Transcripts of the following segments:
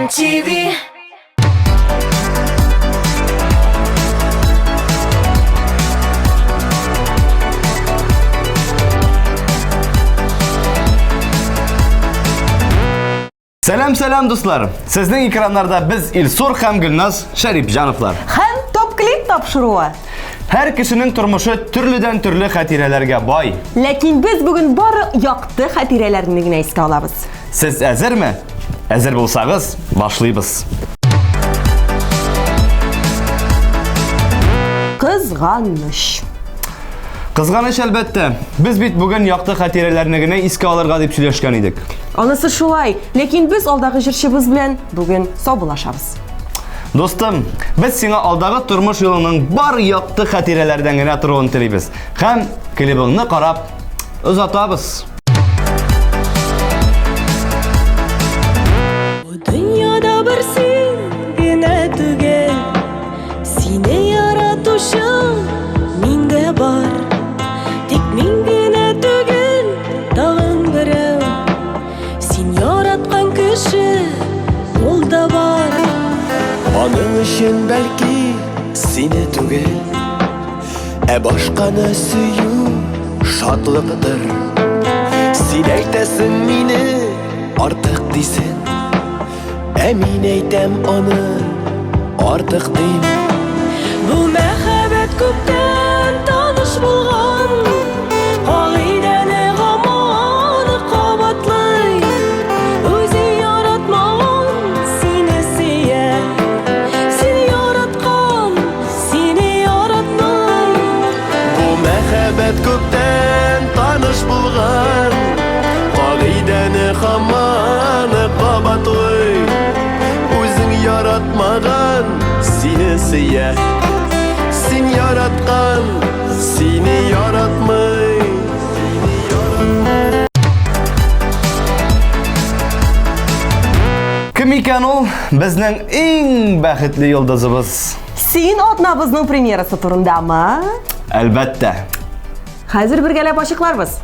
Казан ТВ. Сәлам, сәлам, дуслар! Сезнең экраннарда без Илсур һәм Гөлназ Шәрипҗановлар. Һәм Топ клип тапшыруы. Һәр кешенең тормышы төрледән төрле хатирәләргә бай. Ләкин без бүген бары якты хатирәләрне генә искә алабыз. Сез әзерме? Әзер булсагыз, башлыйбыз. Кызганыч. Кызганыч, әлбәттә. Без бит бүген якты хатирәләрне генә искә алырга дип сөйләшкән идек. Анысы шулай, ләкин без алдагы җырчыбыз белән бүген саубуллашабыз. Дустым, без сиңа алдагы тормыш юлыңның бар якты хатирәләрдән генә торуын телибез. Һәм клибыңны карап озатабыз. Бу дөньяда бер син генә түгел, Сине яратучы мин дә бар. Тик мин генә түгел, тагын берәү. Син яраткан кеше ул да бар. Аның өчен бәлки сине түгел, ә башканы сөю шатлыктыр. Син әйтәсең мине артык дисең, Ә мин әйтәм аны артык дим. Бу мәхәббәт күптән таныш булган, кагыйдәне һаман кабатлый. Үзе яратмаган сине сөя, син яраткан сине яратмый. Бу мәхәббәт күптән таныш булган, кагыйдәне һаман кабатлый. Үзең яратмаган сине сөя, син яраткан сине яратмый. Кем икән ул? Безнең иң бәхетле йолдызыбыз. Син атнабызның премьерасы турындамы? Әлбәттә. Хәзер бергәләп ачыкларбыз.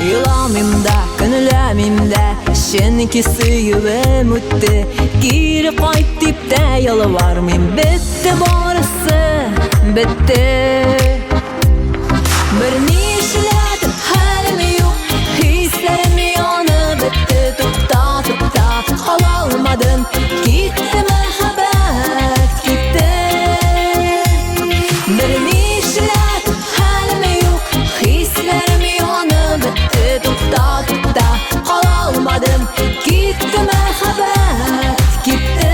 Еламыйм да, көнләмим дә, чөнки сөюем үтте. Кире кайт дип тә ялвармыйм, бетте барысы, бетте. Берни эшләтеп хәлем юк, хисләрем янып бетте. Тукта, тукта, кала алмадым, китте мәхәббәт, китте. Берни эшләтеп хәлем юк, хисләрем янып бетте. Тукта, тукта, кала алмадым, китте мәхәббәт, китте.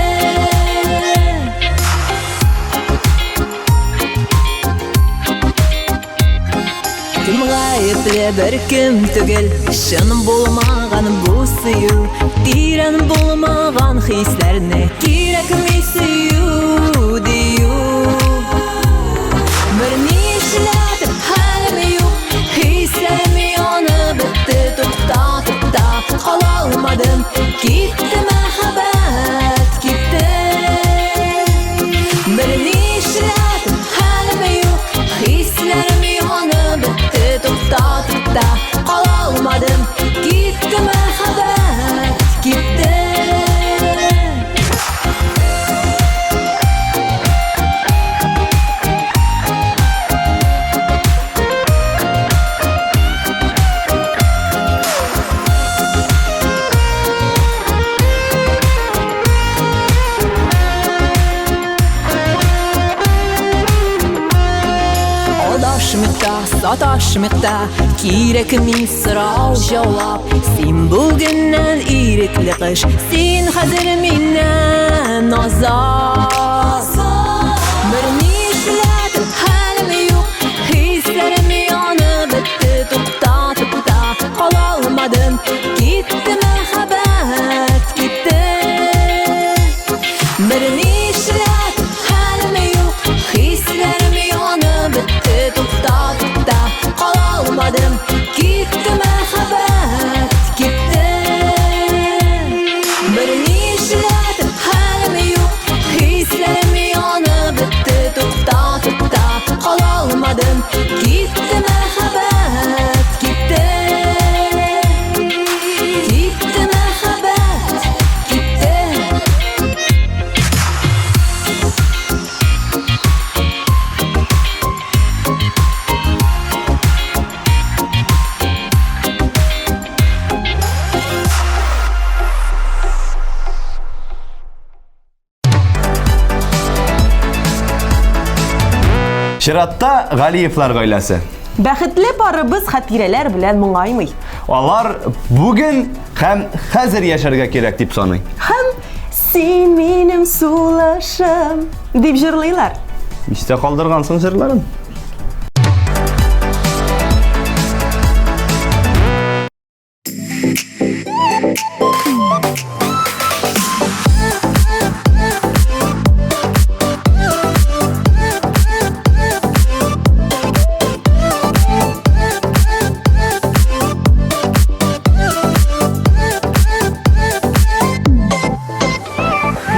Кем гаепле, бер кем түгел, чын булмаган бу сөю, тирән булмаган хисләрне кирәкми сөю дию. Берни эшләтеп хәлем юк, хисләрем янып бетте. Тукта, тукта, кала алмадым, китте мәхәббәт, китте. Берни эшләтеп хәлем юк, хисләрем янып бетте. Тукта, тукта, кала алмадым, китте мәхәббәт, китте. Адашмыйк та, саташмыйк та, кирәкми сорау җавап. Син бүгеннән ирекле кыш, син хәзер миннән азат. Берни эшләтеп хәлем юк, хисләрем янып бетте. Тукта, тукта, кала алмадым, китте мәхәббәт, китте. Берни эшләтеп хәлем юк, хисләрем янып бетте. Чиратта Галиевлар гаиләсе. Бәхетле парыбыз хатирәләр белән моңаймый. Алар бүген һәм хәзер яшәргә кирәк дип саный. Һәм син минем сулышым дип җырлыйлар. Истә калдыргансың җырларын.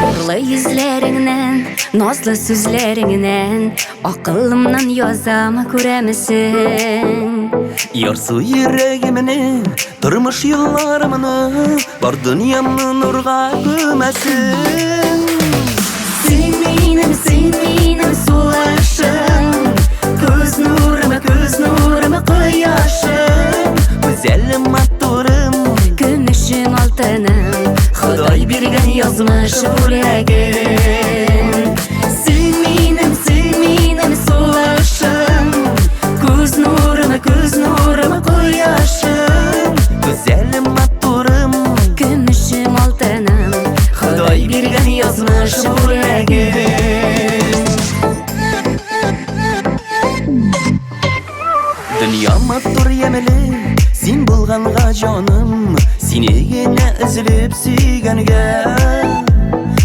Нурлы йөзләреңнән, назлы сүзләреңнән Акылымнан язам, күрәмесең? Ярсу йөрәгемне, тормыш юлларымны, бар дөньямны нурга күмәсең. Син минем, син минем сулышым, Күз нурым, күз нурым, кояшым, Гүзәлем, матурым, Көмешем, алтыным, Ходай биргән язмыш бүләгем. Син минем, син минем сулышым, Күз нурым, күз нурым, кояшым, Гүзәлем, матурым, Көмешем, алтыным, Ходай биргән язмыш бүләгем. Дөнья матур ямьле, син булганга җаным, сине генә өзелеп сөйгәнгә.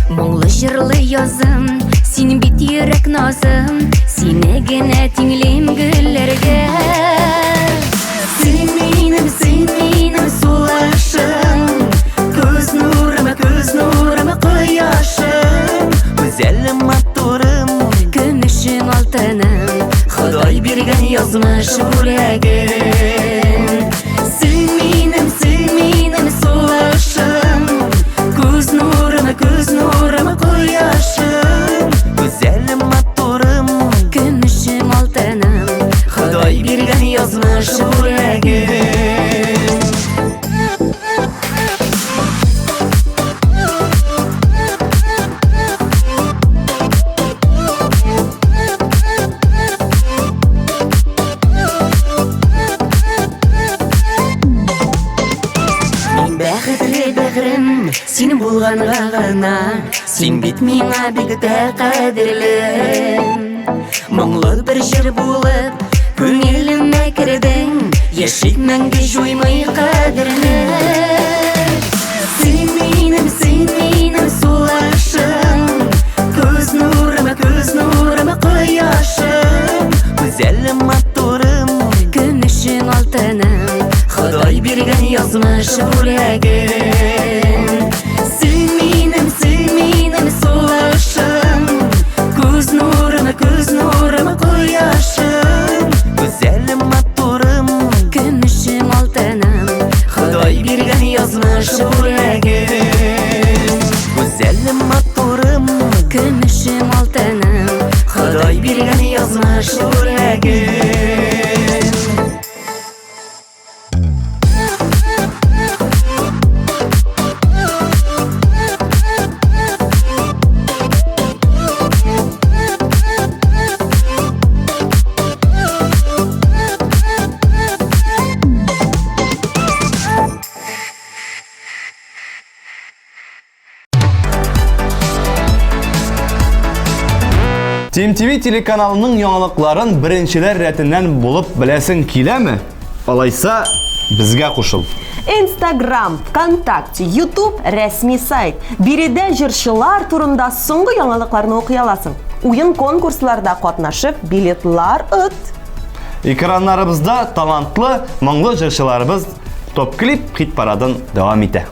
Моңлы җырлы язым, син бит йөрәк назым, сине генә тиңлим гөлләргә. Син минем, син минем сулышым, Күз нурым, күз нурым, кояшым, Гүзәлем, матурым, Көмешем, алтыным, Ходай биргән язмыш бүләгем. Син минем, син минем сулышым, Күз нурым, күз нурым, кояшым, Гүзәлем, матурым, Көмешем, алтыным, Ходай биргән язмыш бүләгем. Мин бәхетле бәгърем, син булганга гына, син бит миңа бик тә кадерле. Моңлы бер җыр булып, күңелемә кердең, яшик мәңге җуймый кадерне. Син минем, син минем сулышым, Күз нурым, күз нурым, кояшым, Гүзәлем, матурым, Көмешем, алтыным, Ходай биргән язмыш бүләгем. Син минем, син минем сулышым, Күз нурым, күз нурым, кояшым, Гүзәлем, матурым, Көмешем, алтыным, Ходай биргән язмыш бүләгем. Гүзәлем, матурым, Көмешем, алтыным, Ходай биргән язмыш бүләгем. Team TV телеканалының яңалыкларын беренчеләр рәтеннән булып беләсең киләме? Алайса, безгә кушыл. Инстаграм, ВКонтакте, YouTube рәсми сайт. Биредә җырчылар турында соңгы яңалыкларны укый аласың. Уен конкурсларда катнашып, билетлар от. Экраннарыбызда талантлы, моңлы җырчыларыбыз топ-клип хит-парадын дәвам итә.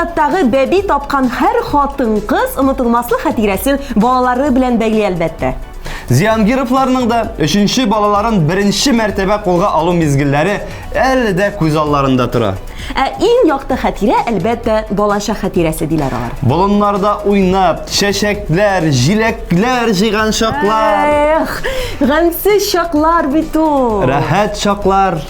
Чираттагы бәби тапкан һәр хатын-кыз онытылмаслык хатирәсен балалары белән бәйли, әлбәттә. Зиангировларның да өченче балаларын беренче мәртәбә кулга алу мизгелләре әле дә күз алларында тора. Ә иң якты хатирә, әлбәттә, балачак хатирәсе диләр алар. Болыннарда уйнап, чәчәкләр, җиләкләр җыйган чаклар. Эх, гамьсез чаклар бит ул. Рәхәт чаклар.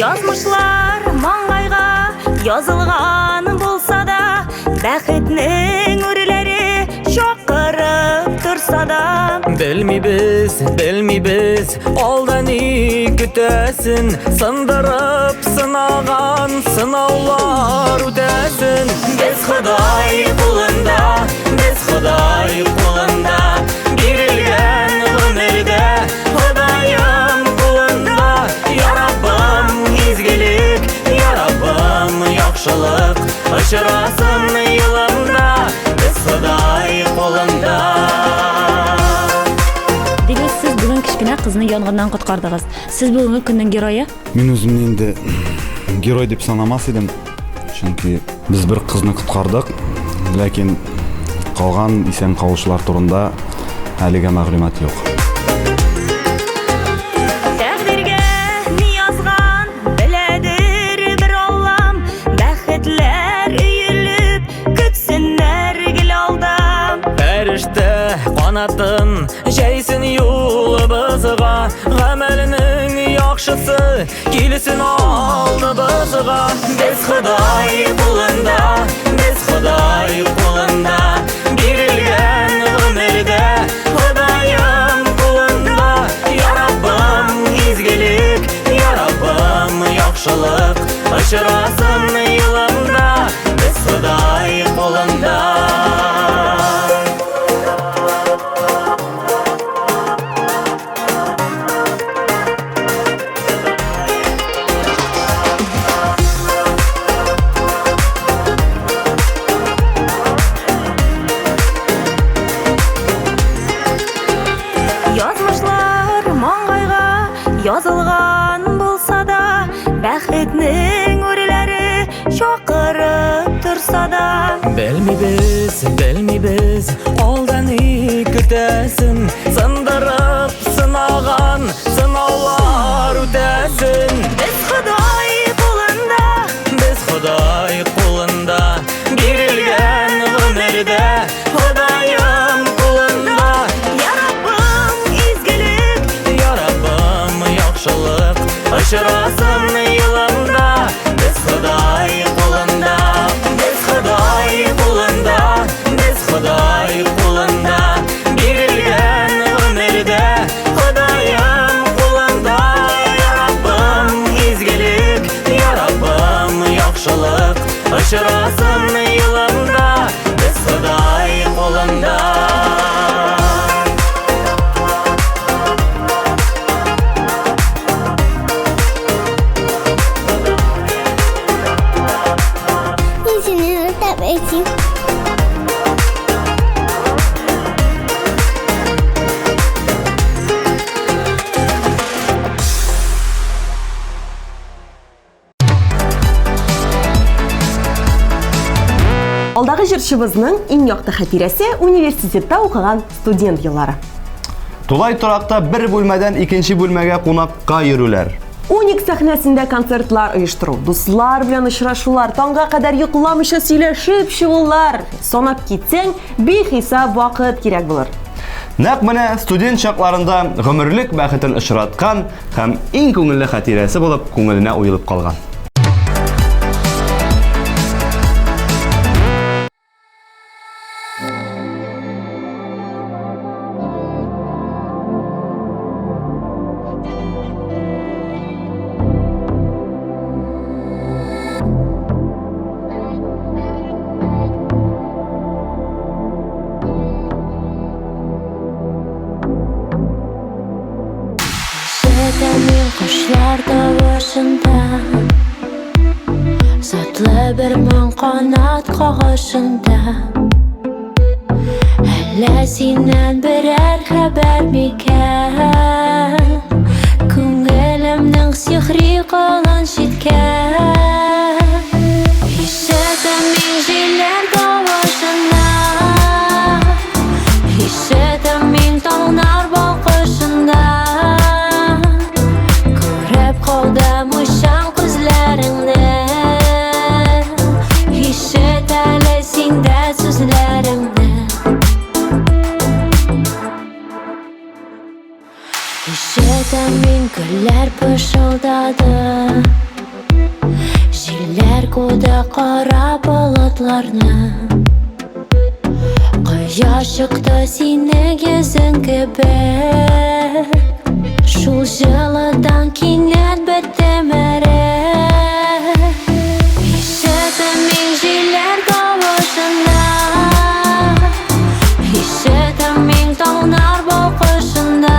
Язмышлар маңгайга язылган булса да, бәхетнең үрләре чакырып торса да. Белмибез, белмибез, алда ни көтәсен, сындырып сынаган сынаулар үтәсен. Без Ходай кулында, без Ходай кулында, бирелгән гомердә Ходаем кулында. Я Раббым, изгелек, я Раббым, яхшылык, очрасын юлымда, без Ходай кулында. Дилүс, сез бүген кечкенә кызны янгыннан коткардыгыз. Сез бүгенге көннең герое? Мин үземне инде герой дип санамас идем, чөнки без бер кызны коткардык, ләкин калган исән калучылар турында әлегә мәгълүмат юк. Тәкъдиргә ни язган, беләдер бер Аллам, бәхетләр өелеп, көтсеннәр гел алда. Фәрештә канатын җәйсен юлыбызга, гамәленең яхшысы килсен алдыбызга. Без Ходай кулында, без Ходай кулында, бирелгән гомердә Ходаем кулында. Я Раббым, изгелек, я Раббым, яхшылык, очрасын юлымда, без Ходай кулында. Язмышлар маңгайга язылган булса да, бәхетнең үрләре чакырып торса да. Белмибез, белмибез, алда ни көтәсен, сындырып сынаган сынаулар үтәсен. Без Ходай кулында, без Ходай кулында, бирелгән гомердә Ходаем кулында. Я Раббым, изгелек, я Раббым, яхшылык, очрасын юлымда, без Ходай кулында, без Ходай кулында, без Ходай кулында, бирелгән гомердә Ходаем кулында. Я Раббым, изгелек, я Раббым, яхшылык, очрасын юлымда, без Ходай кулында. Мин сине яратам, әти. Алдагы җырчыбызның иң якты хатирәсе университетта укыган студент еллары. Тулай торакта бер бүлмәдән икенче бүлмәгә кунакка йөрүләр. Уник сәхнәсендә концертлар оештыру, дуслар белән очрашулар, таңга кадәр йокламыйча сөйләшеп чыгулар. Санап китсәң, бихисап вакыт кирәк булыр. Нәкъ менә студент чакларында гомерлек бәхетен очраткан һәм иң күңелле хатирәсе булып күңеленә уелып калган. Кошлар тавышында, Затлы бер моң канат кагышында. Әллә синнән берәр хәбәр микән? Күңелемнең сихри колын читкән. Ишетәм мин җилләр тавышында, Ишетәм мин таңнар балкышында. Күреп калдым уйчан күзләреңне, Ишет әле син дә сүзләремне. Ишетәм мин гөлләр пышылдады, Җилләр куды кара болытларны. Кояш чыкты синең йөзең кебек, Шул җылыдан кинәт беттем эреп. Ишетәм мин җилләр тавышында, Ишетәм мин таңнар балкышында.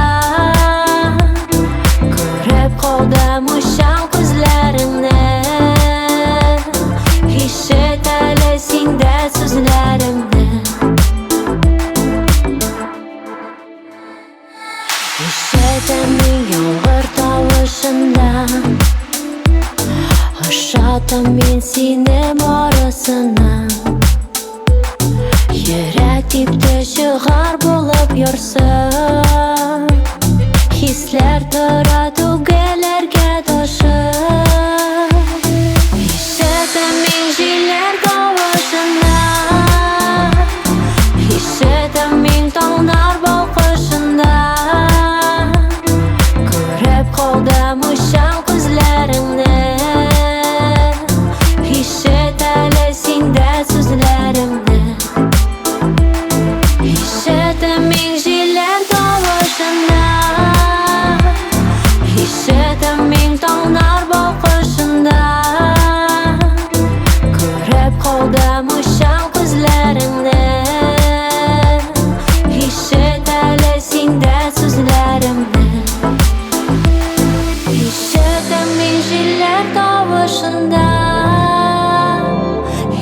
Күреп калдым уйчан күзләреңне, Ишет әле син дә сүзләремне. Ишетәм мин яңгыр тавышында, Ошатам мин сине барысына. Йөрәк типте чыгар булып ярсып, Хисләр тора түгеләргә ташып. Ишетәм мин җилләр тавышында, Ишетәм мин таңнар балкышында. Күреп калдым уйчан күзләреңне, Ишет әле син дә сүзләремне. Ишетәм мин җилләр тавышында, Ишетәм мин таңнар балкышында. Күреп калдым уйчан күзләреңне, Ишет әле син дә сүзләремне. Ишетәм мин җилләр тавышында,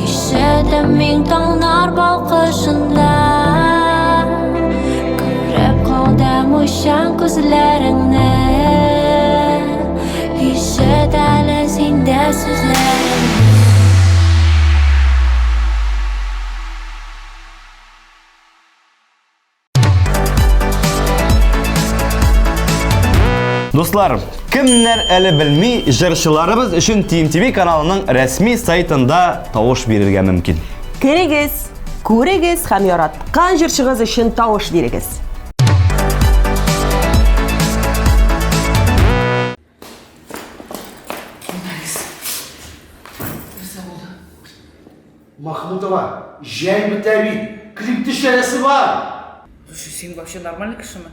Ишетәм мин таңнар балкышында. Күреп калдым уйчан күзләреңне, Ишет әле син дә сүзләремне. Дуслар, кемнәр әле белми, җырчыларыбыз өчен TMTV каналының рәсми сайтында тавыш бирергә мөмкин. Керегез, күрегез һәм яраткан җырчыгыз өчен тавыш бирегез. Махмутова, җәй бетә бит, клип төшерәсе бар. Слушай, син вообще нормальный кешеме?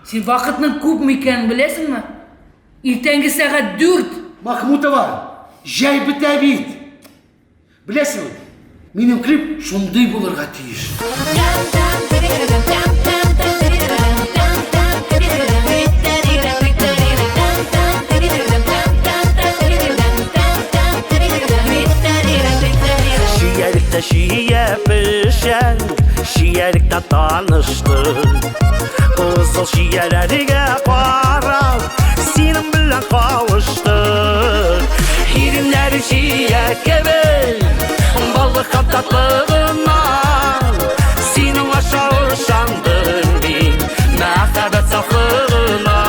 Син вакытның күпме икәнен беләсеңме? Иртәнге сәгать 4. Махмутова, җәй бетә бит. Беләсеңме, минем клип шундый булырга тиеш. Чиялектә чия пешә, чиялектә таныштык. Кызыл чияләргә карап, синең белән кавыштык. Иреннәре чия кебек, баллы һәм татлы гына. Синең аша ышандым мин, мәхәббәт сафлыгына.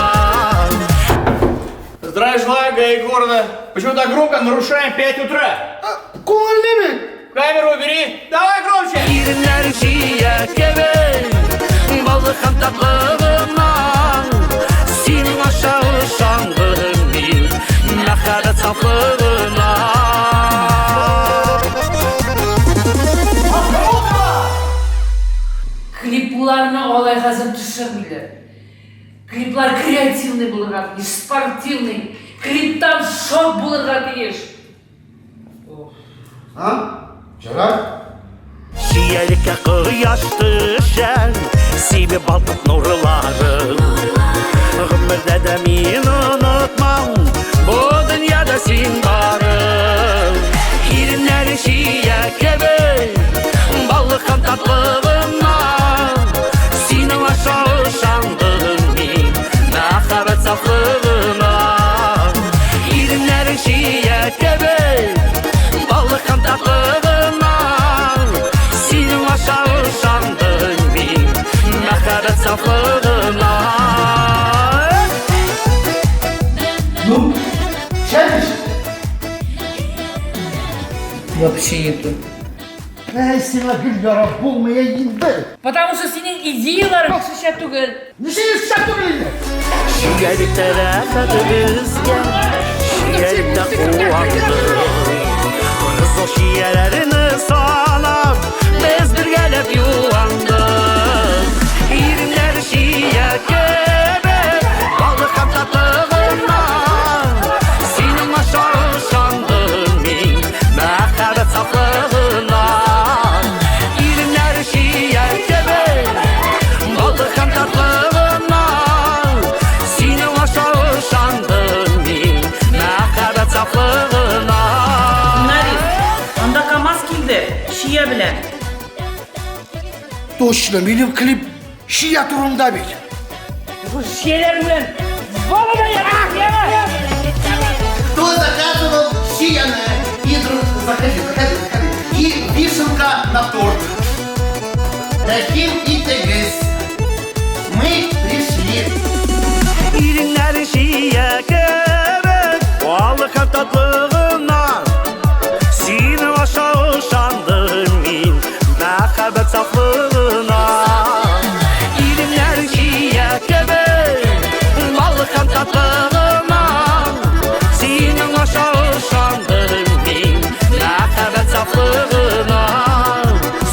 Здравия желаю, Гая Егоровна. Почему так громко нарушаем 5 утра? Күңелле бит. Камеру убери. Давай громче. Иреннәре чия кебек, баллы һәм татлы гына. Синең аша ышандым мин, мәхәббәт сафлыгына. Клипларны алай хәзер төшермиләр. Клиплар креативный булырга тиеш, спортивный. Клиптан шок булырга тиеш. А? Ярар. Чиялеккә кояш төшә, сибеп балкып нурларын. Гомердә дә мин онытмам. Ну, шәп ич. Вообще не то. Әй, сиңа гел ярап булмый инде. Потому что синең идеяларың шәп түгел. Ничек шәп түгел инде? Чиялектә рәхәт безгә, чиялектә куандык. Кызыл чияләрне санап, без бергәләп юандык. Иреннәр чия кебек, баллы һәм татлы гына. Синең аша ышандым мин, мәхәббәт сафлыгына. Иреннәр чия кебек, баллы һәм татлы гына. Синең аша ышандым мин, мәхәббәт сафлыгына. Нарис, анда КамАЗ килде, чия белән. Точно, минем клип чия турында бит. Чияләр белән. Бала Кто заказывал чияны? И друг, заходи, заходи, заходи. И вишенка на торт. Рәхим итегез. Мы пришли. Иреннәр чия кебек, баллы һәм татлы гына. Синең аша ышандым мин, мәхәббәт сафлыгына. Иреннәр чия кебек, баллы һәм татлы гына. Синең аша ышандым мин, мәхәббәт сафлыгына.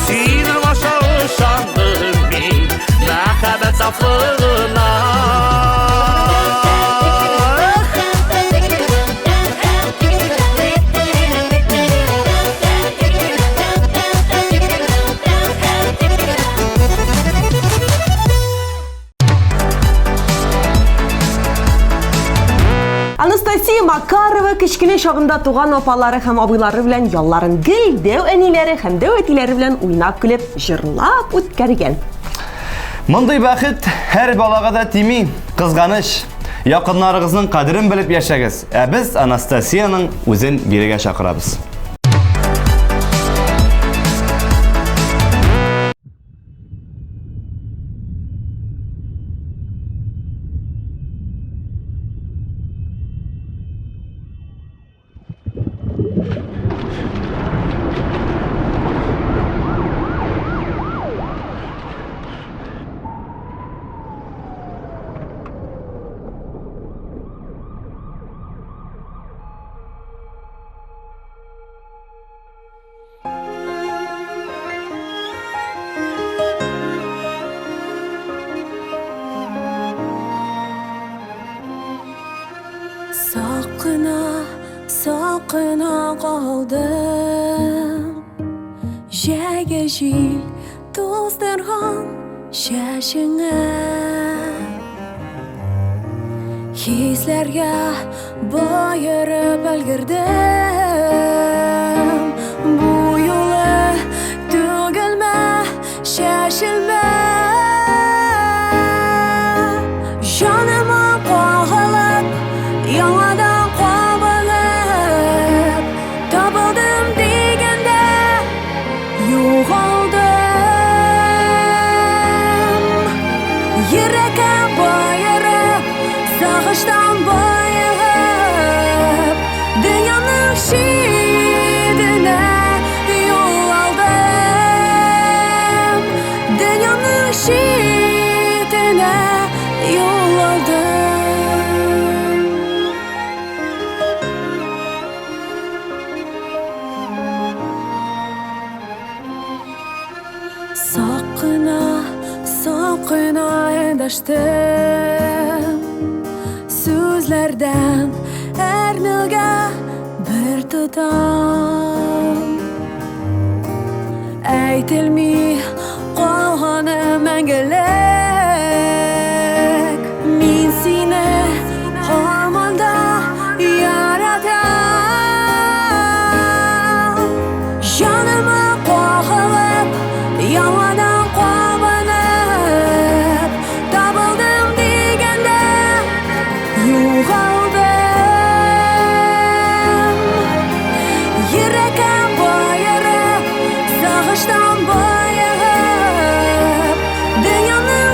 Синең аша ышандым мин, мәхәббәт сафлыгына. Анастасия Макарова кечкенә чагында туган апалары һәм абыйлары белән ялларын гел дәү әниләре һәм дәү әтиләре белән уйнап көлеп, җырлап үткәргән. Мондый бәхет һәр балага да тими, кызганыч. Якыннарыгызның кадерен белеп яшәгез. Ә без Анастасияның үзен бирегә чакырабыз. Сак кына, сак кына калдым. Җәйге җил туздырган чәчеңә. Хисләргә боерып өлгердем. Бу юлы түгелмә, чәчелмә. Җаныма кагылып, яңадан кабынып, табылдым дигәндә югалдым. Йөрәккә боерып, сагыштан боегып, дөньяның читенә юл алдым. Дөньяның читенә юл алдым. Сак кына, сак кына эндәштем. Сүзләрдән әрнүгә бер тотам. Әйтелми калганы мәңгелек. Мин сине һаман да яратам. Җаныма кагылып, яңадан кабынып, табылдым дигәндә югалдым. Йөрәккә боерып, сагыштан боегып, дөньяның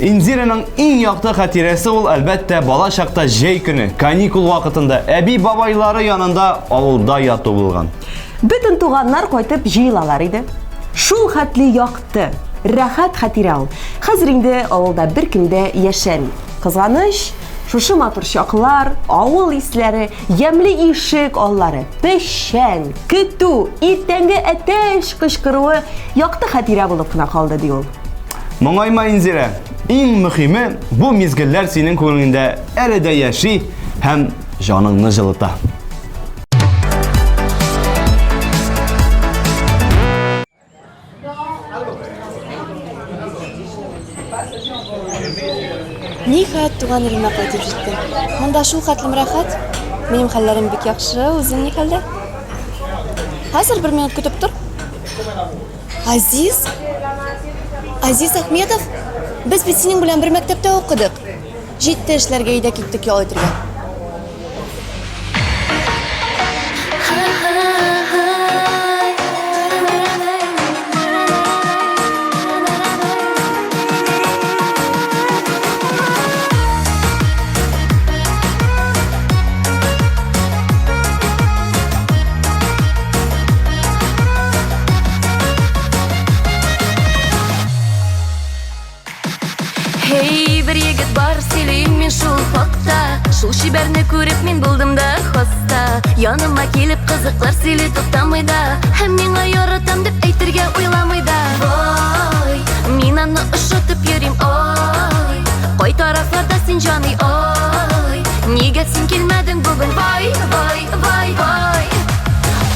Индираның иң якты хатирәсе ул, әлбәттә, бала чакта җәй көне, каникул вакытында әби-бабайлары янында авылда яту булган. Бөтен туганнар кайтып җыелалар иде. Шул хәтле якты, рәхәт хатирә ул. Хәзер инде авылда беркем дә яшәми. Кызганыч, шушы матур чаклар, авыл исләре, ямьле ишек аллары, печән, көтү, иртәнге әтәч кычкыруы якты хатирә булып кына калды, ди ул. Моңайма, Инзирә. Иң мөхиме, бу мизгелләр синең күңелеңдә әле дә яши һәм җаныңны җылыта. Ниһаять, туган илемә кайтып җиттем. Монда шул хәтлем рәхәт. Минем хәлләрем бик яхшы, үзең ни хәлдә? Хәзер бер минут көтеп тор. Азиз? Азиз Ахметов? Без бит синең белән бер мәктәптә укыдык. Җитте эшләргә, өйдә киттек ял итергә. Һей, бер егет бар, сөйлим мин шул хакта. Шул чибәрне күреп мин булдым да хаста. Яныма килеп кызыклар сөйли туктамый да. Һәм миңа яратам дип әйтергә уйламый да. Ой, мин аны ошатып йөрим, ой. Кай тарафларда син, җаный, ой. Нигә син килмәдең бүген, вай, вай, вай, вай.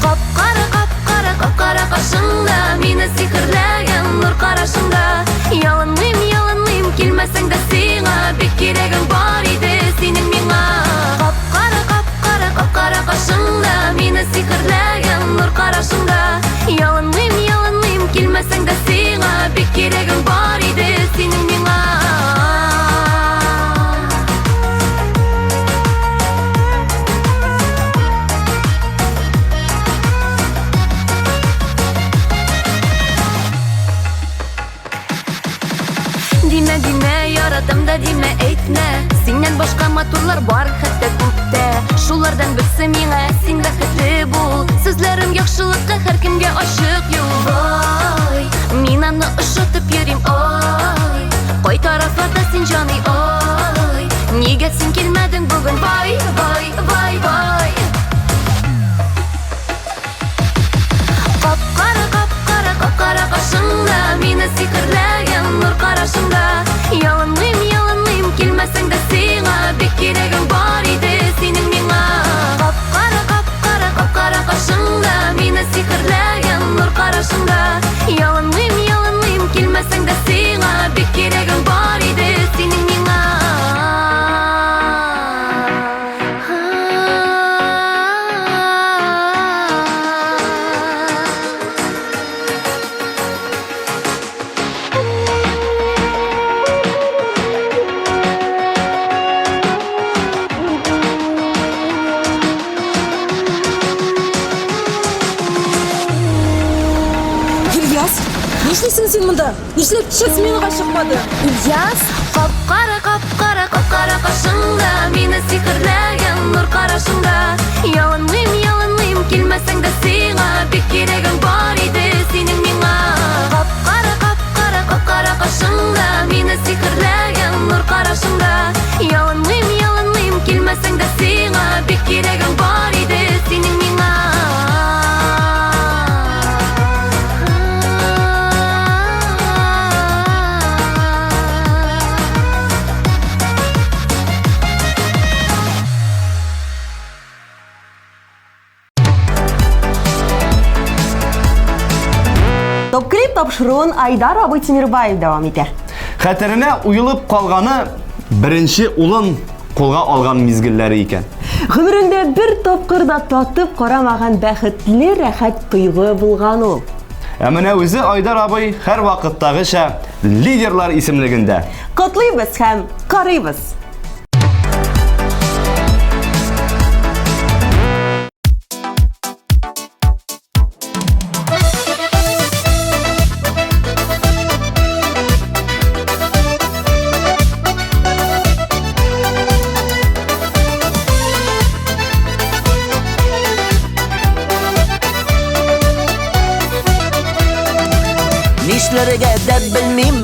Кап-кара, кап-кара, кап-кара кашыңда Мине сихерләгән нур карашыңда Ялынмыйм, ялынмыйм, килмәсәң дә сиңа Бик кирәгең бар иде синең миңа Кап-кара, кап-кара, кап-кара кашыңда Мине сихерләгән нур карашыңда Ялынмыйм, ялынмыйм, килмәсәң дә сиңа Бик кирәгең бар иде синең миңа Димә, димә, яратам да димә, әйтмә. Синнән башка матурлар бар хәтта күктә. Шулардан берсе миңа, син бәхетле бул. Сүзләрем яхшылыкка һәркемгә ачык юл. Ой, мин аны ошатып йөрим, ой. Кай тарафларда син, җаный, ой. Нигә син килмәдең бүген, вай, вай, вай, вай. Кап-кара, кап-кара, кап-кара кашыңда Мине сихерләгән нур карашыңда Ялынмыйм, ялынмыйм, килмәсәң дә сиңа Бик кирәгең бар иде синең миңа Кап-кара, кап-кара, кап-кара кашыңда Мине сихерләгән нур карашыңда Ялынмыйм, ялынмыйм, килмәсәң дә сиңа Бик кирәгең бар иде синең миңа Ильяс, нишлисең син монда? Нишләп кичә сменага чыкмадың? Ильяс, кап-кара, кап-кара, кап-кара кашыңда Мине сихерләгән нур карашыңда Ялынмыйм, ялынмыйм, килмәсәң дә сиңа Бик кирәгең бар иде синең миңа Кап-кара, кап-кара, кап-кара кашыңда Мине сихерләгән нур карашыңда Ялынмыйм, ялынмыйм, килмәсәң дә сиңа Бик кирәгең бар иде синең миңа Топ-клип тапшыруын Айдар абый Тимирбаев дәвам итә. Хәтеренә уелып калганы беренче улын кулга алган мизгелләре икән. Гомерендә бер тапкыр да татып карамаган бәхетле рәхәт тойгы булган ул. Ә менә үзе Айдар абый һәрвакыттагыча лидерлар исемлегендә. Котлыйбыз һәм карыйбыз! Нишләргә дә белмим,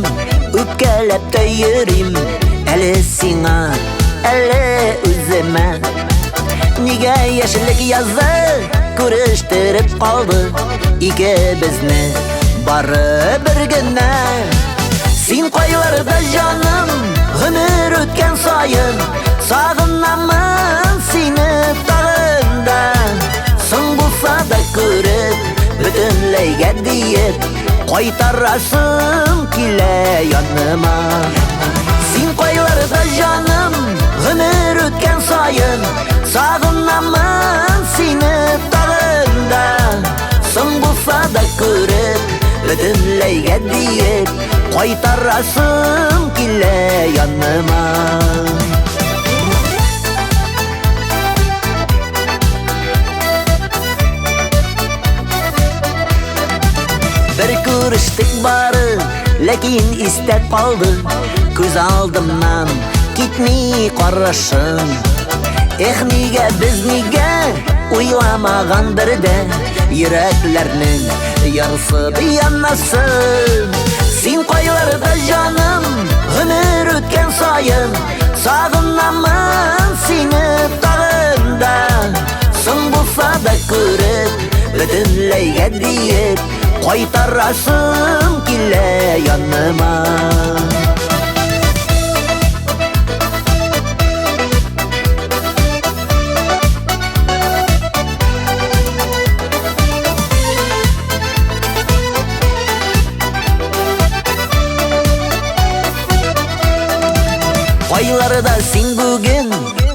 үпкәләп тә йөрим. Әле сиңа, әле үземә. Нигә яшьлек язы күрештереп калды икебезне бары бер генә. Син кайларда, җаным, гомер үткән саен сагынамын сине тагын да. Соң булса да күреп, бөтенләйгә диеп, кайтарасым килә яныма. Син кайларда, җаным, гомер үткән саен сагынамын сине тагын да. Соң булса да күреп, бөтенләйгә диеп, кайтарасым килә яныма. Бер күрештек бары, ләкин истә калды, күз алдымнан китми карашың. Эх, нигә без нигә уйламаган бердә йөрәкләрнең ярсып янасын. Син кайларда, җаным, гомер үткән саен сагынамын сине тагын да. Соң булса да күреп, бөтенләйгә диеп, кайтарасым килә яныма. Кайларда син бүген,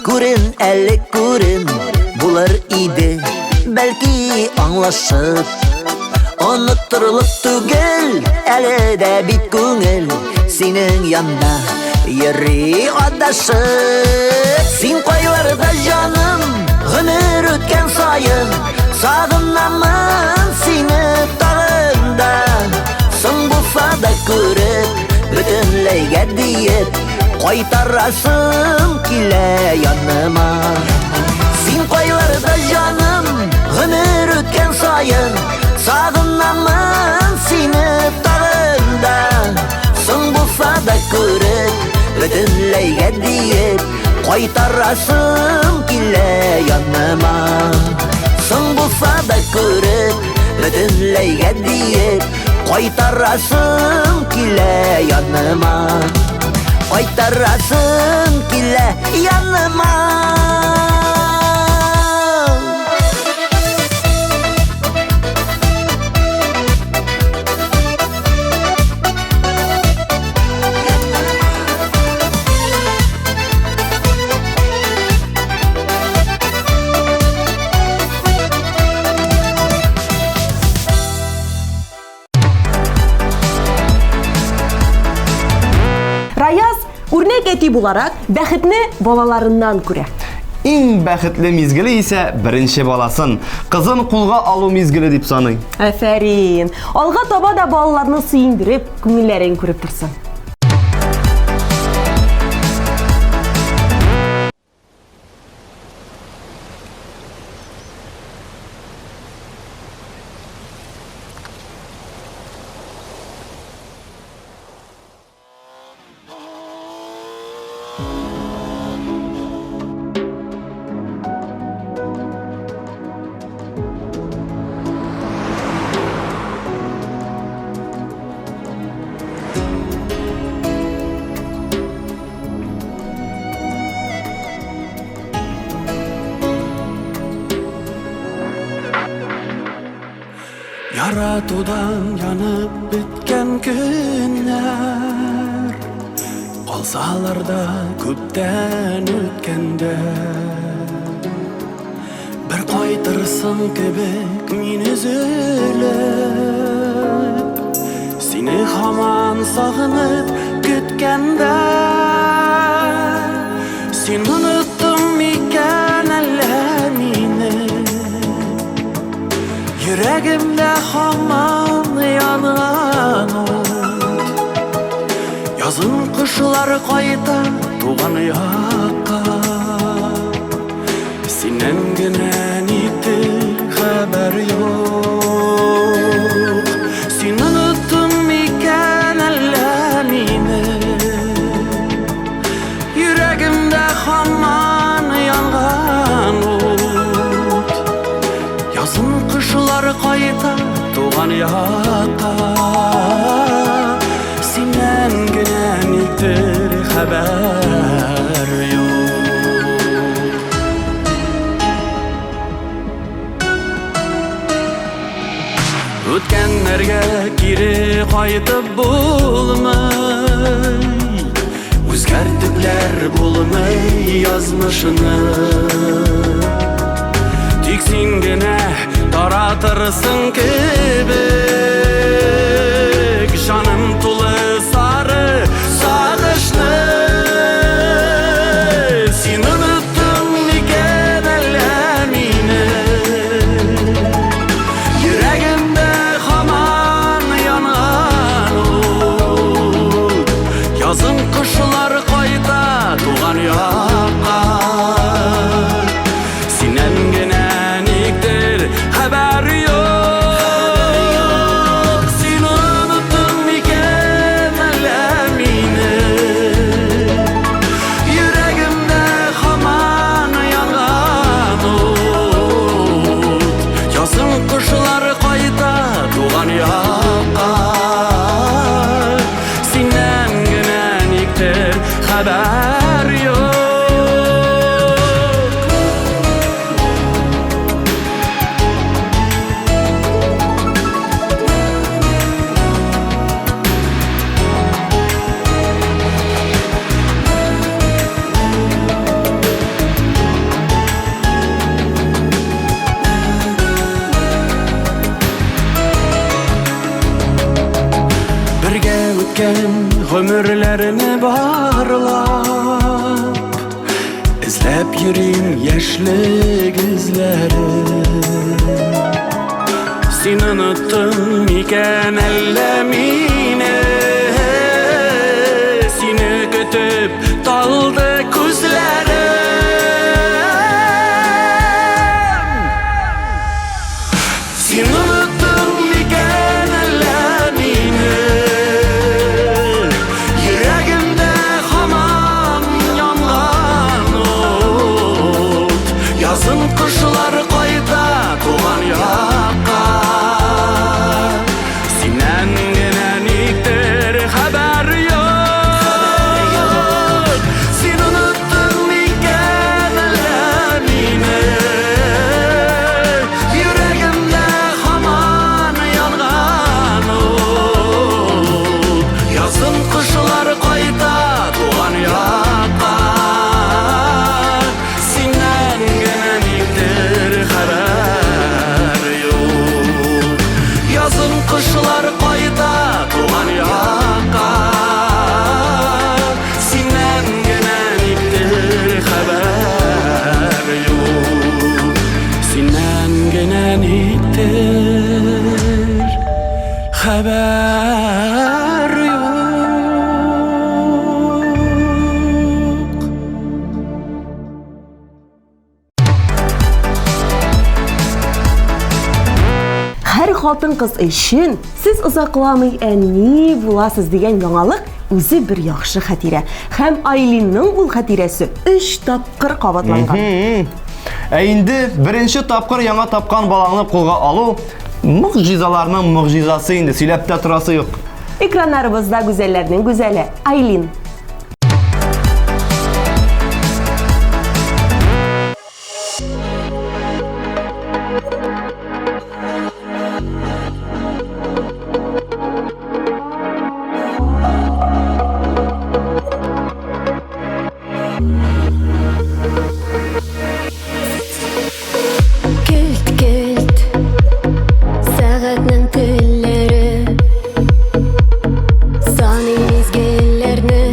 күрен әле күрен, булыр иде, бәлки аңлашып. Оныттырылып түгел, әле дә бит күңел синең янда йөри адашып. Син кайларда, җаным, гомер үткән саен сагынамын сине тагын да. Соң булса да күреп, бөтенләйгә диеп, кайтарасым килә яныма. Син кайларда, җаным, гомер үткән саен сагынамын сине тагын да. Соң булса да күреп, бөтенләйгә диеп, кайтарасым килә яныма. Соң булса да күреп, бөтенләйгә диеп, кайтарасым килә яныма. Кайтарасым килә яныма. Раяз, үрнәк әти буларак, бәхетне балаларыннан күрә. Иң бәхетле мизгеле исә беренче баласын, кызын кулга алу мизгеле дип саный. Афәрин! Алга таба да балаларны сөендереп, күңелләрен күреп торсын. Яратудан янып беткән көннәр Калсалар да күптән үткәндә Бер кайтырсың кебек мин өзелеп Сине һаман сагынып көткәндә Син оныттың микән әллә мине Йөрәгемдә һаман янган ут Язын кошлар кайта туган якка Синнән генә никтер хәбәр юк Син оныттың микән Язын кышлар кайта туган якка. Синнән генә никтер хәбәр юк. Үткәннәргә кире кайтып булмый, Үзгәртепләр булмый язмышны. Тик син генә таратырсың кебек Җаным тулы сары сагышны. Син оныттың микән әллә мине? Йөрәгемдә һаман янган ут. Язын кошлар кайта туган якка. Синнән генә никтер хәбәр юк. Син оныттың микән әллә мине? Йөрәгемдә һаман янган ут. Язын кошлар кайта туган якка. Синнән генә никтер хәбәр юк. Бергә үткән гомерләрне барлап, Эзләп йөрим яшьлек эзләрен. Син оныттың микән әллә мине? Сине көтеп талды күзләрем. Син оныттың микән әллә мине? Йөрәгемдә һаман янган ут. Язын кошлар кайта туган якка. Синнән генә никтер хәбәр юк. Син оныттың микән әллә мине? Йөрәгемдә һаман янган ут. Язын кошлар кайта туган якка. Синнән генә никтер хәбәр юк. Язын кошлар кайта туган якка. Синнән генә никтер хәбәр юк. Синнән генә никтер хәбәр юк. Һәр хатын-кыз өчен сез озакламый әни буласыз дигән яңалык үзе бер яхшы хатирә. Һәм Айлинның ул хатирәсе өч тапкыр кабатланган. Ә инде беренче тапкыр яңа тапкан балаңны кулга алу могҗизаларның могҗизасы инде, сөйләп тә торасы юк. Экраннарыбызда гүзәлләрнең гүзәле Айлин. Келт, келт, сәгатьнең телләре Саный мизгелләрне.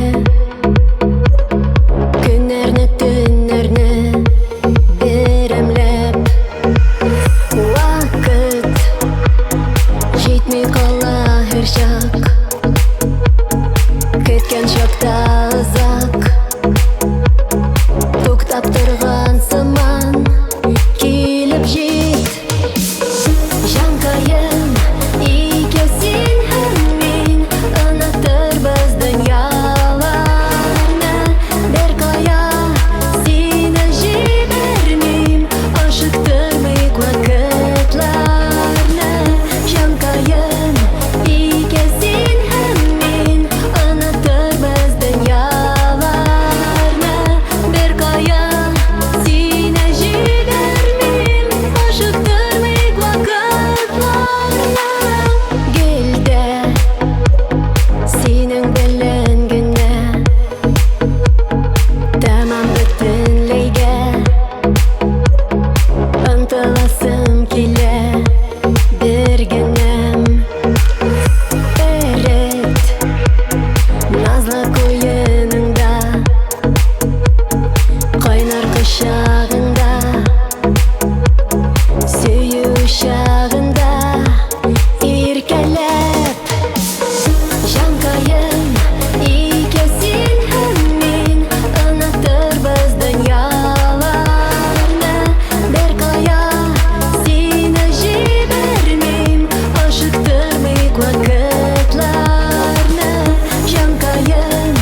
Омтыласым килә бер генәм. Эрет назлы куеныңда, кайнар кочагыңда, сөю чагында иркәләп. Җанкаем, икәү син һәм мин, онытырбыз дөньяларны. Беркая сине җибәрмим, ашыктырмыйк вакытларны. Җанкаем,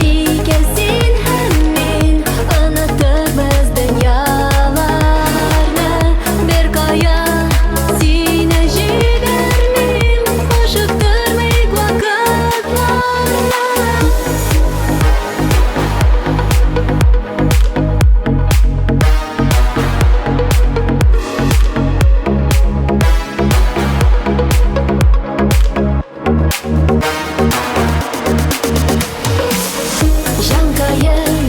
икәү син һәм мин, онытырбыз дөньяларны. Беркая сине җибәрмим, ашыктырмыйк вакытларны. Җанкаем,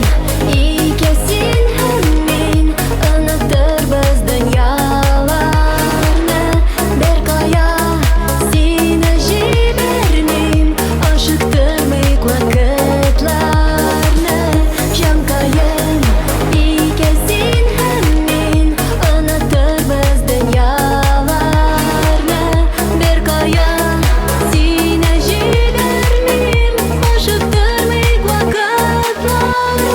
икәү син һәм мин, онытырбыз дөньяларны. Беркая сине җибәрмим, ашыктырмыйк вакытларны. Җанкаем, икәү син һәм мин, онытырбыз дөньяларны. Беркая сине җибәрмим, ашыктырмыйк вакытларны.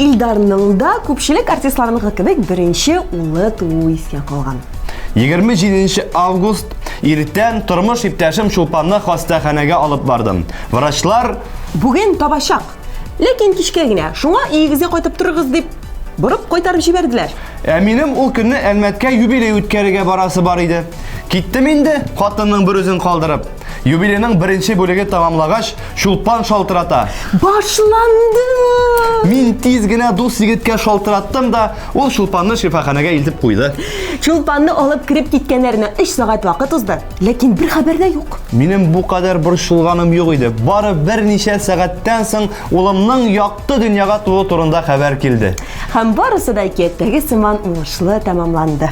Илдарның да күпчелек артистларныкы кебек беренче улы туу искә калган. 27 август иртән тормыш иптәшем Чулпанны хастаханәгә алып бардым. Врачлар Бүген табачак. Ләкин кичкә генә, шуңа өегезгә кайтып торыгыз дип борып кайтарып җибәрделәр. Ә минем ул көнне Әлмәткә юбилей үткәрергә барасы бар иде. Киттем инде, хатынның бер үзен калдырып. Юбилейның беренче бүлеге тәмамлагач, Чулпан шалтырата. Башланды! Мин тиз генә дус егеткә шалтыраттым да, ул Чулпанны шифаханәгә илтеп куйды. Чулпанны алып кереп киткәннәренә 3 сәгать вакыт узды, ләкин бер хәбәр дә юк. Минем бу кадәр борчылганым юк иде. Бары берничә сәгатьтән соң улымның якты дөньяга тууы турында хәбәр килде. Һәм барысы да әкияттәге сыман уңышлы тәмамланды.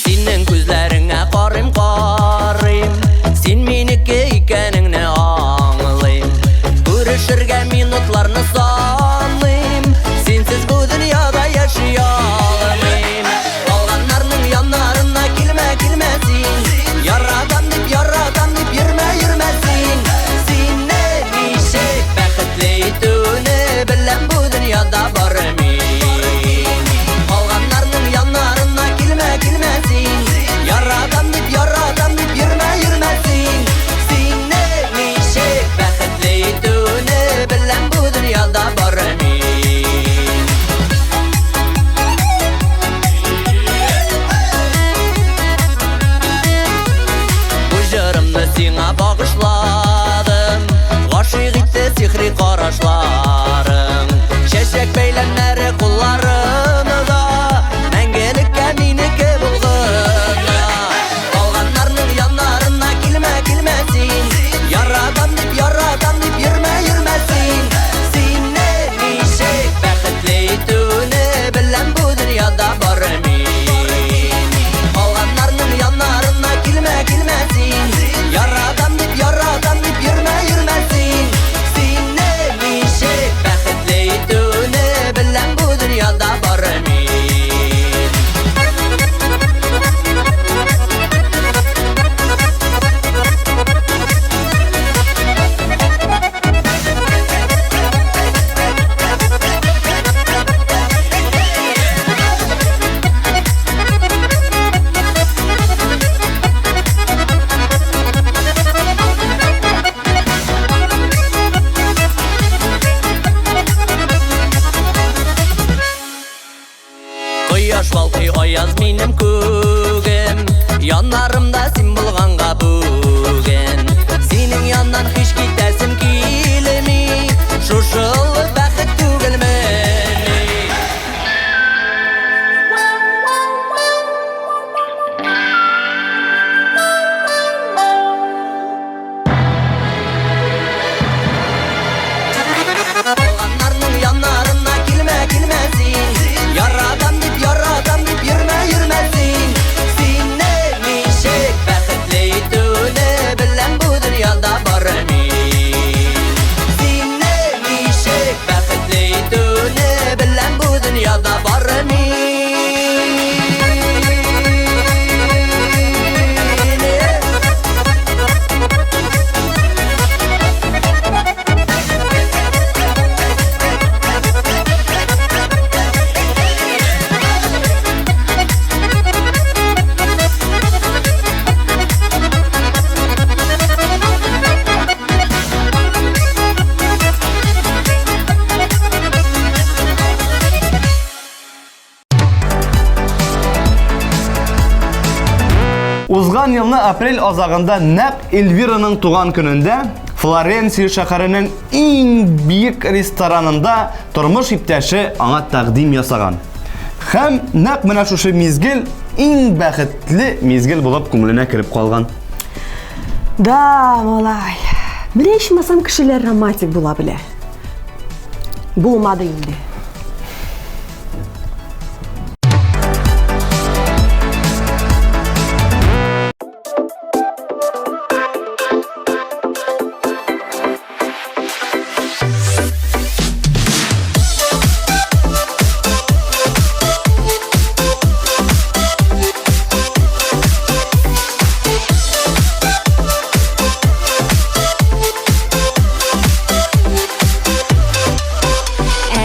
Синең күзләреңә карыйм, карыйм, син минеке икәнеңне аңлыйм. Күрешергә минутларны саныйм, синсез бу дөньяда яши алмыйм. Калганнарның яннарына килмә, килмә син. Яратам дип, яратам дип йөрмә, йөрмә син. Сине ничек бәхетле итүне беләм бу дөньяда бары мин. Калганнарның яннарына килмә, килмә син. Яратам дип, яратам дип йөрмә, йөрмә син. Сине ничек бәхетле итүне беләм бу дөньяда бары мин. Бу җырымны сиңа багышладым, гашыйк итте сихри карашларың. Чәчәк бәйләмнәре кулларымда, мәңгелеккә минеке булгына. Калганнарның яннарына килмә, килмә син. Яратам дип, яратам дип йөрмә, йөрмә син. Сине ничек бәхетле итүне беләм бу дөньяда бары мин. Калганнарның яннарына килмә, килмә син. Балкый аяз минем күгем, Яннарымда син булганга бүген. Синең яннан һич китәсем килми, Шушы олы бәхет түгелмени? Туганнарның яннарына килмә, килмә син. Яратам дип, яратам дип йөрмә, йөрмә син. Сине ничек бәхетле итүне беләм бу дөньяда бары мин. Сине ничек бәхетле итүне беләм бу дөньяда бары мин. Узган елны апрель азагында нәкъ Эльвираның туган көнендә Флоренция шәһәренең иң биек ресторанында тормыш иптәше аңа тәкъдим ясаган. Һәм нәкъ менә шушы мизгел иң бәхетле мизгел булып күңеленә кереп калган. Да, малай. Менә ичмасам кешеләр романтик була белә. Булмады инде.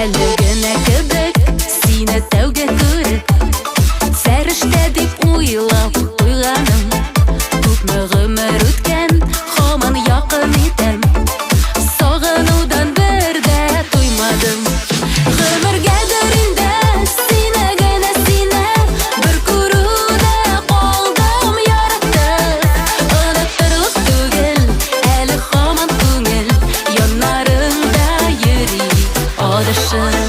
Әле генә кебек сине тәүге күреп, Фәрештә дип уйлап куйганым. Күпме гомер үткән, һаман якын итәм. Сагынудан бер дә туймадым. Гомергәдер инде сине генә сине бер күрүдә калдым яратып. Оныттырлык түгел, әле һаман күңел яннарыңда йөри адашып.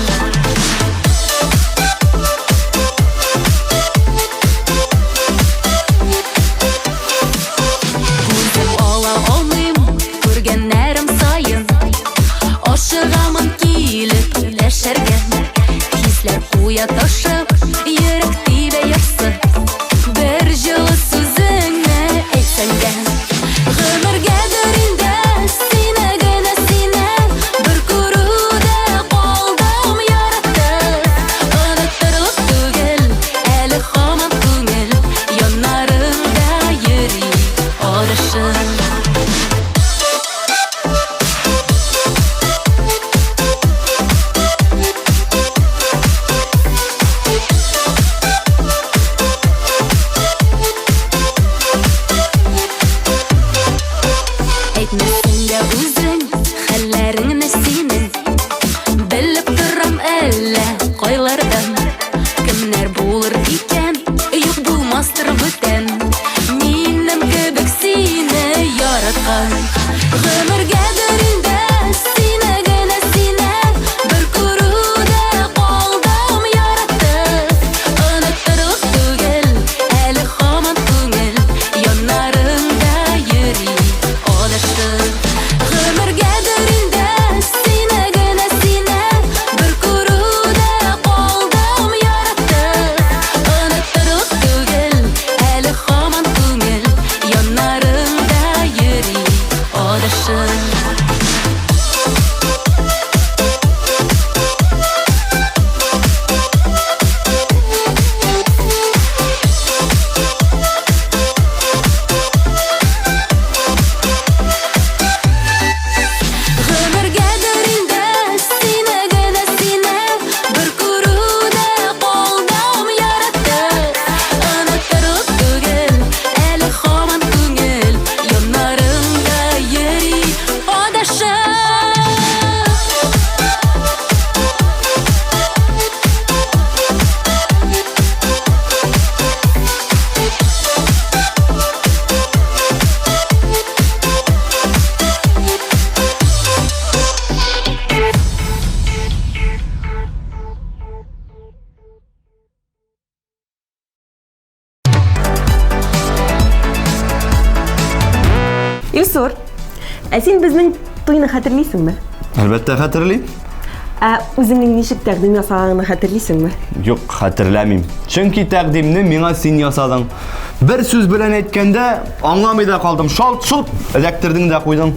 Күзем ала алмыйм күргәннәрем саен. Ашыгамын килеп дәшәргә. Хисләр куя ташып, йөрәк тибә ярсып. Бер җылы сүзеңне әйтсәң дә. Гомергәдер инде сине генә сине бер күрүдә калдым яратып. Оныттырлык түгел, әле һаман күңел яннарыңда йөри адашып. Әйтмәсең дә үзең хәлләреңне синең. Белеп торам әллә кайлардан. Кемнәр булыр икән, юк булмастыр бүтән. Минем кебек сине яраткан. Гомергәдер инде сине генә сине бер күрүдә калдым яратып. Оныттырлык түгел, әле һаман күңел яннарыңда йөри адашып. Гомергәдер инде сине генә сине бер күрүдә калдым яратып. Оныттырлык түгел, әле һаман күңел яннарыңда йөри Илсур, ә син безнең туйны хәтерлисеңме? Әлбәттә хәтерлим. Ә үзеңнең ничек тәкъдим ясаганыңны хәтерлисеңме? Юк, хәтерләмим. Чөнки тәкъдимне миңа син ясадың. Бер сүз белән әйткәндә, аңламый да калдым. Шалт-шулт эләктердең дә куйдың.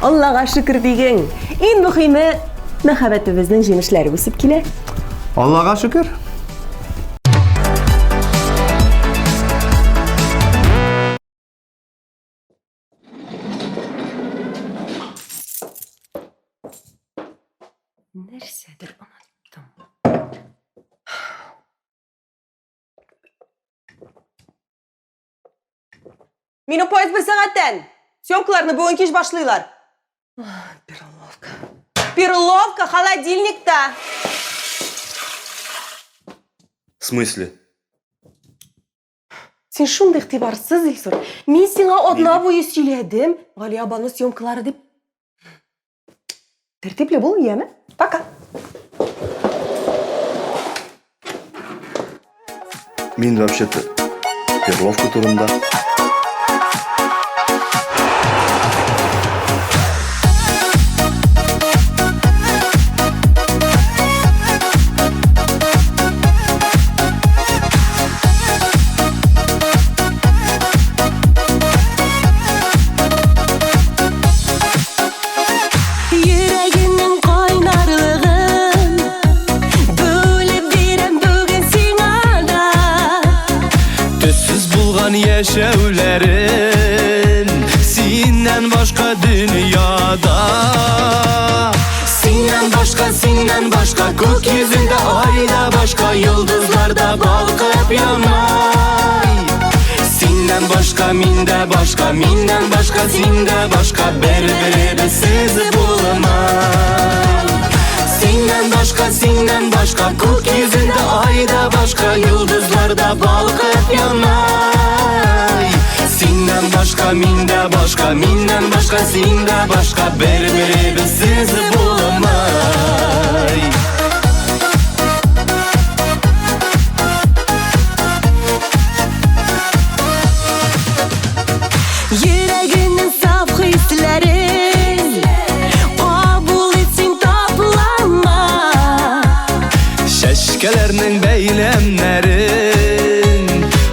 Аллага шөкер диген. Иң мөхиме, мәхәббәтебезнең җимешләре үсеп килә. Аллага шөкер. Нәрсәдер оныттым. Минем поезд бер сәгатьтән. Съемкаларны бүген кич башлыйлар. Перловка. Перловка холодильникта. В смысле? Син шундый игътибарсыз, Илсур. Мин сиңа атна буе сөйләдем. Галиябану съемкалары дип. Тәртипле бул, яме? Пока. Мин вообще-то перловка турында. Йөрәгемнең кайнарлыгын бүлеп бирәм бүген сиңа да. Төссез булган яшәүләрем Синнән башка дөньяда. Синнән башка, синнән башка күк йөзендә ай да башка, йолдызлар да балкып янмай. Синнән башка мин дә башка, миннән башка син дә башка, бер-беребезсез булмай. Синнән башка, синнән башка күк йөзендә ай да башка, йолдызлар да балкып янмай. Синнән башка мин дә башка, миннән башка син дә башка, бер-беребезсез булмай. Йөрәгеңнең саф хисләрен кабул ит син таплама. Чәчкәләрнең бәйләмнәрен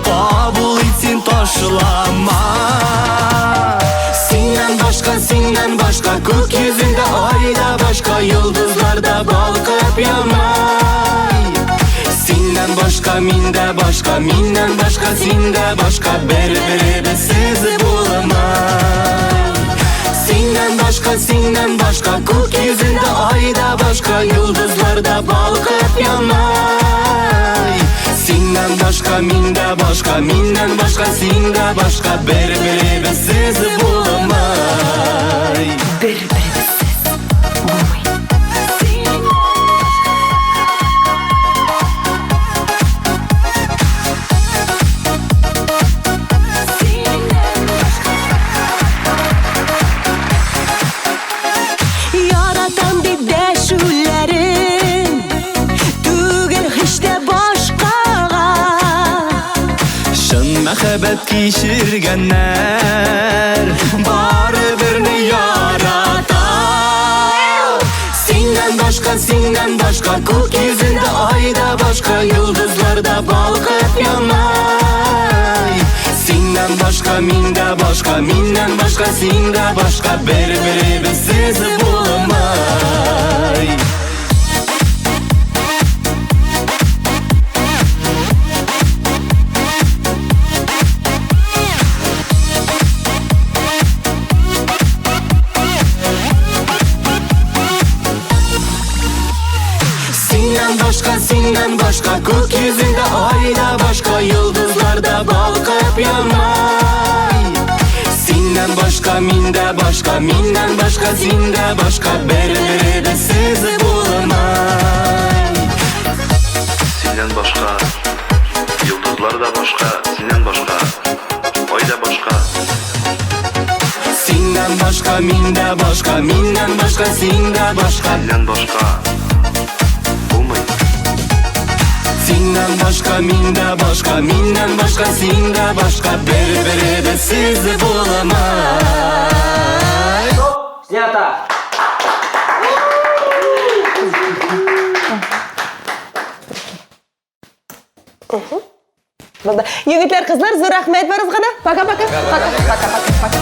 кабул ит син ташлама. Синнән башка, синнән башка күк йөзендә ай да башка, йолдызлар да балкып янмай. Синнән башка мин дә башка, миннән башка син дә башка, бер-беребезсез булмай. Синнән башка, синнән башка күк йөзендә ай да башка, йолдызлар да балкып янмай. Синнән башка мин дә башка, миннән башка син дә башка, бер-беребезсез булмай. Бер-беребезсез булмый. Яратам дип дәшүләрем түгел һич тә башкага. Чын мәхәббәт кичергәннәр бары берне ярата. Синнән башка, синнән башка күк йөзендә ай да башка, йолдызлар да балкып янмай. Синнән башка мин дә башка, миннән башка син дә башка, бер-беребезсез булмай. Синнән башка, синнән башка күк йөзендә ай да башка, йолдызлар да балкып янмай. Синнән башка мин дә башка, миннән башка син дә башка, бер-беребезсез булмай. Синнән башка йолдызлар да башка, синнән башка ай да башка. Синнән башка мин дә башка, миннән башка син дә башка. Синнән башка булмый. Синнән Синнән башка мин дә башка, миннән башка син дә башка, бер-беребезсез булмай. Снято! Булды. Егетләр, кызлар, зур рәхмәт барыгызга да. Пока-пока. Пока, пока, пока, пока.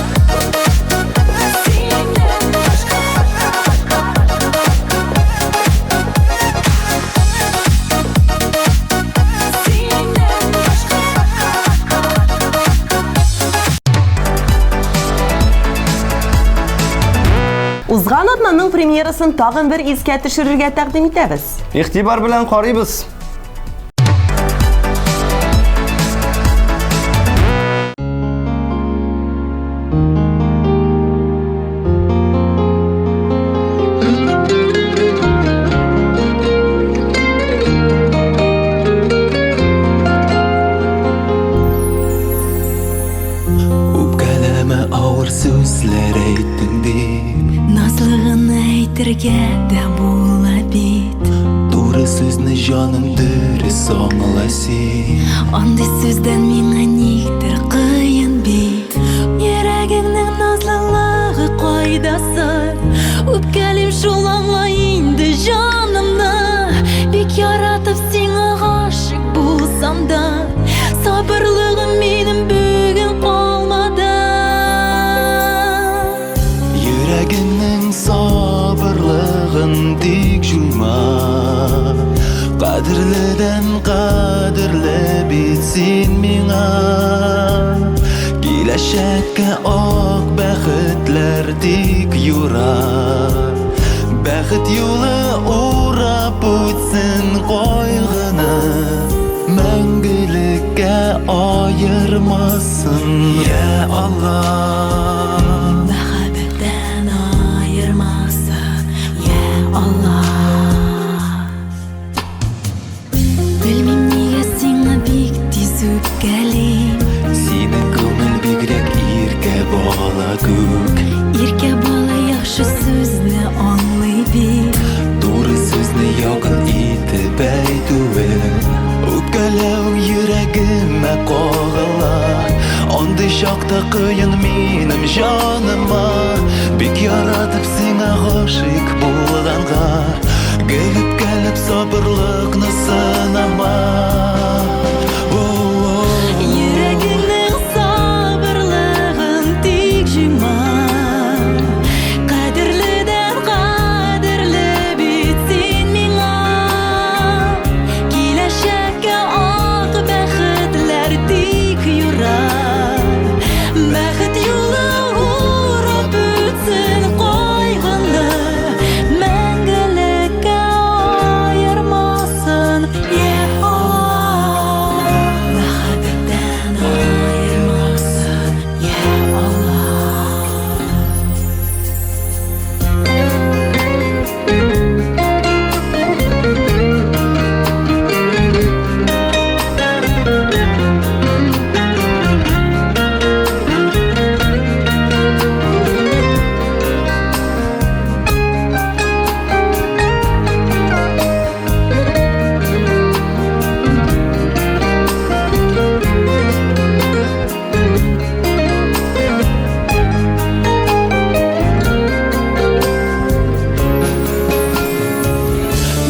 Узган атнаның премьерасын тагын бер искә төшерергә тәкъдим итәбез. Игътибар белән карыйбыз. Үпкәләмә авыр сүзләр әйттең дип Назлы гына әйтергә дә була бит. Туры сүзне җаным дөрес аңла син. Андый сүздән миңа никтер кыен бит. Йөрәгеңнең назлылыгы кайда соң? Үпкәлим шул аңла инде җанымны. Бик яратып сиңа гашыйк булсам да, сабырлыгым минем бүген калмады. Йөрәгеңнең сабырлыгын тик җуйма. Кадерледән кадерле бит син миңа. Киләчәккә ак бәхетләр тик юра. Бәхет юлы урап үтсен кайгыны. Мәңгелеккә аермасын, я Алла. Мәхәббәттән аермасын, я Алла. Белмим нигә сиңа бик тиз үпкәлим. Синең күңел бигрәк иркә бала күк. Иркә бала яхшы сүзне аңлый бит. Туры сүзне якын итеп әйтүе. Үпкәләү йөрәгемә кагыла. Андый чакта кыен минем җаныма. Бик яратып сиңа гашыйк булганга. Гел үпкәләп сабырлыкны сынама. Йөрәгеңнең сабырлыгын тик җуйма. Кадерледән кадерле бит син миңа. Киләчәккә ак бәхетләр тик юра. Бәхет юлы урап үтсен кайгыны. Мәңгелеккә аермасын, я Алла. Мәхәббәттән аермасын, я Алла.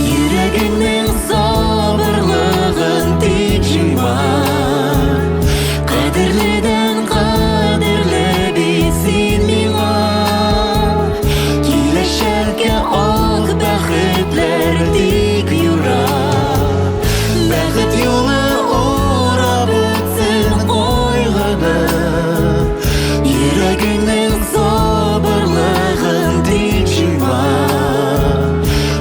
Йөрәгеңнең сабырлыгын тик җуйма. Кадерледән кадерле бит син миңа. Киләчәккә ак бәхетләр тик юра. Бәхет юлы урап үтсен кайгыны. Йөрәгеңнең сабырлыгын тик җуйма.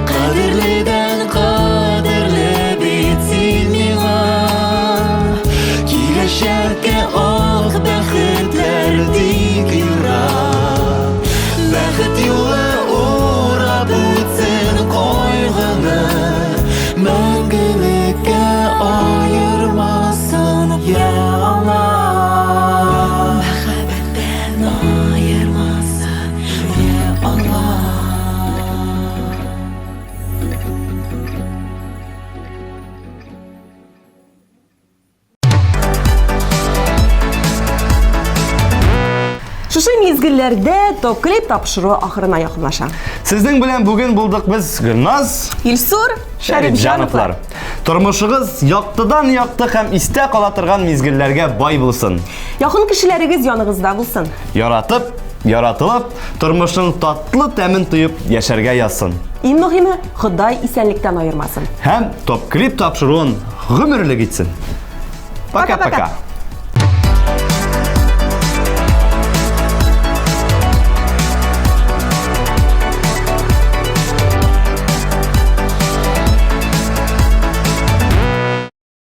Кадерледән кадерле бит син миңа. Киләчәккә ак бәхетләр тик юра. Бәхет юлы урап үтсен кайгыны. Мәңгелеккә аермасын, я Алла. Мәхәббәттән аермасын, я Алла. Шушы мизгелләрдә Топ клип тапшыруы ахырына якынлаша. Сезнең белән бүген булдык без Гөлназ, Илсур Шәрипҗановлар. Тормышыгыз яктыдан якты һәм истә кала торган мизгелләргә бай булсын. Якын кешеләрегез яныгызда булсын. Яратып, яратылып, тормышның татлы тәмен тоеп яшәргә язсын. Иң мөһиме, Ходай исәнлектән аермасын. Һәм Топ клип тапшыруын гомерлек итсен. Пока-пока.